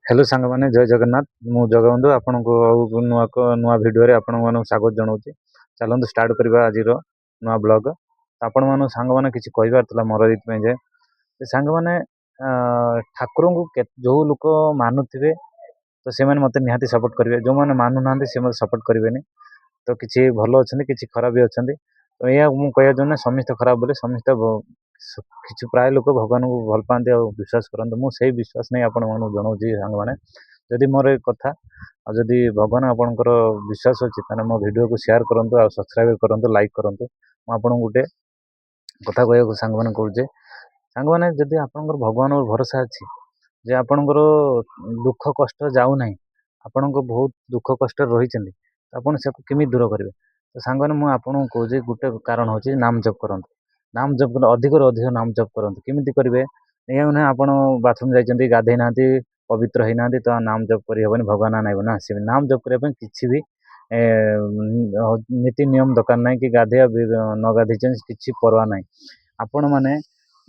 Hello ସାଙ୍ଗମାନେ, ଜୟ ଜଗନ୍ନାଥ। ମୁଁ ଜଗବନ୍ଧୁ ଆପଣଙ୍କୁ ଆଉ ନୂଆ ଏକ ନୂଆ ଭିଡ଼ିଓରେ ଆପଣମାନଙ୍କୁ ସ୍ୱାଗତ ଜଣାଉଛି। ଚାଲନ୍ତୁ ଷ୍ଟାର୍ଟ କରିବା ଆଜିର ନୂଆ ବ୍ଲଗ୍। ଆପଣମାନଙ୍କୁ ସାଙ୍ଗମାନେ କିଛି କହିବାର ଥିଲା ମୋର ଏଇଥିପାଇଁ ଯେ ସାଙ୍ଗମାନେ, ଠାକୁରଙ୍କୁ ଯେଉଁ ଲୋକ ମାନୁଥିବେ ତ ସେମାନେ ମୋତେ ନିହାତି ସପୋର୍ଟ କରିବେ। ଯେଉଁମାନେ ମାନୁନାହାନ୍ତି, ସେ ମୋତେ ସପୋର୍ଟ କରିବେନି। ତ କିଛି ଭଲ ଅଛନ୍ତି, କିଛି ଖରାପ ବି ଅଛନ୍ତି। ତ ଏଇଆ ମୁଁ କହିବାକୁ ଚାହୁଁନି ସମସ୍ତେ ଖରାପ ବୋଲି। ସମସ୍ତେ, କିଛି ପ୍ରାୟ ଲୋକ ଭଗବାନଙ୍କୁ ଭଲ ପାଆନ୍ତି ଆଉ ବିଶ୍ୱାସ କରନ୍ତି। ମୁଁ ସେଇ ବିଶ୍ୱାସ ନେଇ ଆପଣମାନଙ୍କୁ ଜଣାଉଛି। ସାଙ୍ଗମାନେ, ଯଦି ମୋର ଏ କଥା ଆଉ ଯଦି ଭଗବାନ ଆପଣଙ୍କର ବିଶ୍ୱାସ ଅଛି, ତାହେଲେ ମୋ ଭିଡ଼ିଓକୁ ସେୟାର କରନ୍ତୁ ଆଉ ସବସ୍କ୍ରାଇବ୍ କରନ୍ତୁ, ଲାଇକ୍ କରନ୍ତୁ। ମୁଁ ଆପଣଙ୍କୁ ଗୋଟେ କଥା କହିବାକୁ ସାଙ୍ଗମାନେ କହୁଛି। ସାଙ୍ଗମାନେ, ଯଦି ଆପଣଙ୍କର ଭଗବାନଙ୍କ ଭରସା ଅଛି ଯେ ଆପଣଙ୍କର ଦୁଃଖ କଷ୍ଟ ଯାଉନାହିଁ, ଆପଣଙ୍କ ବହୁତ ଦୁଃଖ କଷ୍ଟରେ ରହିଛନ୍ତି, ଆପଣ ସେକୁ କେମିତି ଦୂର କରିବେ? ତ ସାଙ୍ଗମାନେ, ମୁଁ ଆପଣଙ୍କୁ କହୁଛି, ଗୋଟେ କାରଣ ହେଉଛି ନାମ ଜପ କରନ୍ତୁ। ନାମ ଜପ କଲେ, ଅଧିକରୁ ଅଧିକ ନାମ ଜପ କରନ୍ତୁ। କେମିତି କରିବେ? ଏଇଆ ନୁହେଁ ଆପଣ ବାଥରୁମ୍ ଯାଇଛନ୍ତି, ଗାଧେଇ ନାହାନ୍ତି, ପବିତ୍ର ହେଇନାହାନ୍ତି, ତ ନାମ ଜପ କରିହେବନି, ଭଗବାନ ନାଁ ନେବ ନା। ସେ ନାମ ଜପ କରିବା ପାଇଁ କିଛି ବି ନୀତି ନିୟମ ଦରକାର ନାହିଁ କି ଗାଧେଇବା ନ ଗାଧେଇଛନ୍ତି କିଛି ପରବା ନାହିଁ। ଆପଣମାନେ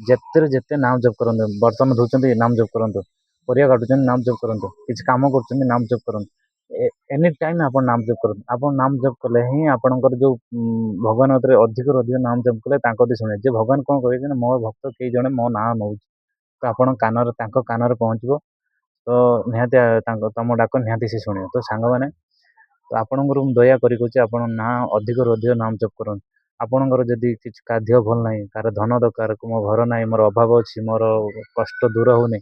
ଯେତେରୁ ଯେତେ ନାମ ଜପ କରନ୍ତୁ। ବର୍ତ୍ତନ ଧୋଉଛନ୍ତି, ନାମ ଜପ କରନ୍ତୁ। ପରିବା କାଟୁଛନ୍ତି, ନାମ ଜପ କରନ୍ତୁ। କିଛି କାମ କରୁଛନ୍ତି, ନାମ ଜପ କରନ୍ତୁ। ଏନି ଟାଇମ୍ ଆପଣ ନାମ ଜପ କରନ୍ତୁ। ଆପଣ ନାମ ଜପ କଲେ ହିଁ ଆପଣଙ୍କର ଯେଉଁ ଭଗବାନ କତିରେ ଅଧିକରୁ ଅଧିକ ନାମ ଜପ କଲେ ତାଙ୍କ କତିରେ ଶୁଣିବେ ଯେ ଭଗବାନ କ'ଣ କହିବେ ନା ମୋ ଭକ୍ତ କେହି ଜଣେ ମୋ ନାଁ ନେଉଛି, ତ ଆପଣ କାନରେ, ତାଙ୍କ କାନରେ ପହଞ୍ଚିବ। ତ ନିହାତି ତାଙ୍କ ତମ ଡାକ ନିହାତି ସେ ଶୁଣିବେ। ତ ସାଙ୍ଗମାନେ, ତ ଆପଣଙ୍କର ମୁଁ ଦୟା କରି କହୁଛି, ଆପଣ ନାଁ ଅଧିକରୁ ଅଧିକ ନାମ ଜପ କରନ୍ତୁ। ଆପଣଙ୍କର ଯଦି କିଛି କାହା ଦେହ ଭଲ ନାହିଁ, କାହାର ଧନ ଦରକାର, ମୋ ଘର ନାହିଁ, ମୋର ଅଭାବ ଅଛି, ମୋର କଷ୍ଟ ଦୂର ହେଉନି,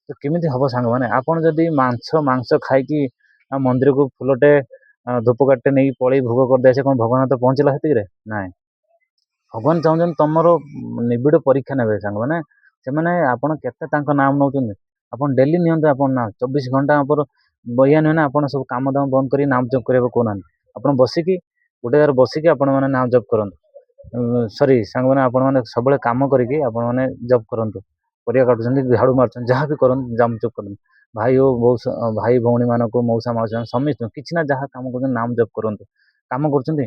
ତ କେମିତି ହେବ? ସାଙ୍ଗମାନେ, ଆପଣ ଯଦି ମାଂସ ମାଂସ ଖାଇକି ମନ୍ଦିରକୁ ଫୁଲଟେ, ଧୂପକାଠିଟେ ନେଇକି ପଳେଇ ଭୋଗ କରିଦେଇ ଆସିବେ, କ'ଣ ଭଗବାନ ତ ପହଞ୍ଚିଲା ସେତିକିରେ? ନାଇଁ। ଭଗବାନ ଚାହୁଁଛନ୍ତି ତମର ନିବିଡ଼ ପରୀକ୍ଷା ନେବେ। ସାଙ୍ଗମାନେ, ସେମାନେ ଆପଣ କେତେ ତାଙ୍କ ନାମ ନେଉଛନ୍ତି। ଆପଣ ଡେଲି ନିଅନ୍ତୁ ଆପଣ ନାଁ 24 ଘଣ୍ଟା। ଆପଣ ବହିଆ ନୁହେଁ ନା ଆପଣ ସବୁ କାମ ଦାମ ବନ୍ଦ କରି ନାମ ଜପ କରିବାକୁ କହୁନାହାନ୍ତି। ଆପଣ ବସିକି, ଗୋଟେ ଜାଗାରେ ବସିକି ଆପଣମାନେ ନାମ ଜପ କରନ୍ତୁ। ସରି ସାଙ୍ଗମାନେ, ଆପଣମାନେ ସବୁବେଳେ କାମ କରିକି ଆପଣମାନେ ଜପ କରନ୍ତୁ। ପରିବା କାଟୁଛନ୍ତି, ଝାଡ଼ୁ ମାରୁଛନ୍ତି, ଯାହା ବି କରନ୍ତୁ, ନାମ ଜପ କରନ୍ତୁ। ଭାଇ ଓ ଭାଇ ଭଉଣୀମାନଙ୍କୁ, ମଉସା ମାଉସୀ ସମସ୍ତଙ୍କୁ, କିଛି ନା ଯାହା କାମ କରୁଛନ୍ତି, ନାମ ଜପ କରନ୍ତୁ। କାମ କରୁଛନ୍ତି,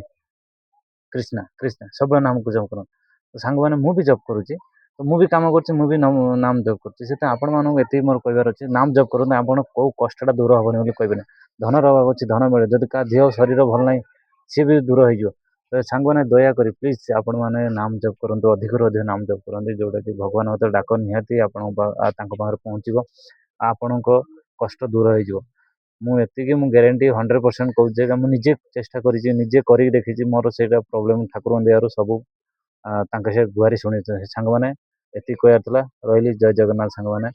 କୃଷ୍ଣା କୃଷ୍ଣା ସବୁବେଳେ ନାମକୁ ଜପ କରନ୍ତୁ। ତ ସାଙ୍ଗମାନେ, ମୁଁ ବି ଜପ କରୁଛି। ତ ମୁଁ ବି କାମ କରୁଛି, ମୁଁ ବି ନାମ ଜପ କରୁଛି। ସେଥିପାଇଁ ଆପଣମାନଙ୍କୁ ଏତିକି ମୋର କହିବାର ଅଛି, ନାମ ଜପ କରନ୍ତୁ। ଆପଣ କେଉଁ କଷ୍ଟଟା ଦୂର ହେବନି ବୋଲି କହିବେନି। ଧନର ଅଭାବ ଅଛି, ଧନ ମିଳେ। ଯଦି କାହା ଦେହ ଶରୀର ଭଲ ନାହିଁ, ସିଏ ବି ଦୂର ହେଇଯିବ। ତ ସାଙ୍ଗମାନେ, ଦୟାକରି ପ୍ଲିଜ୍ ଆପଣମାନେ ନାମ ଜପ କରନ୍ତୁ, ଅଧିକରୁ ଅଧିକ ନାମ ଜପ କରନ୍ତୁ, ଯେଉଁଟାକି ଭଗବାନଙ୍କ ଡାକ ନିହାତି ଆପଣଙ୍କ ତାଙ୍କ ପାଖରେ ପହଞ୍ଚିବ, ଆପଣଙ୍କ କଷ୍ଟ ଦୂର ହେଇଯିବ। ମୁଁ ଏତିକି ମୁଁ ଗ୍ୟାରେଣ୍ଟି 100% କହୁଛି ଯେ ମୁଁ ନିଜେ ଚେଷ୍ଟା କରିଛି, ନିଜେ କରିକି ଦେଖିଛି। ମୋର ସେଇଟା ପ୍ରୋବ୍ଲେମ୍ ଠାକୁରଙ୍କ ଦୟାରୁ ସବୁ ତାଙ୍କ ସେ ଗୁହାରି ଶୁଣିଛନ୍ତି। ସାଙ୍ଗମାନେ, ଏତିକି କହିବାର ଥିଲା। ରହିଲି, ଜୟ ଜଗନ୍ନାଥ ସାଙ୍ଗମାନେ।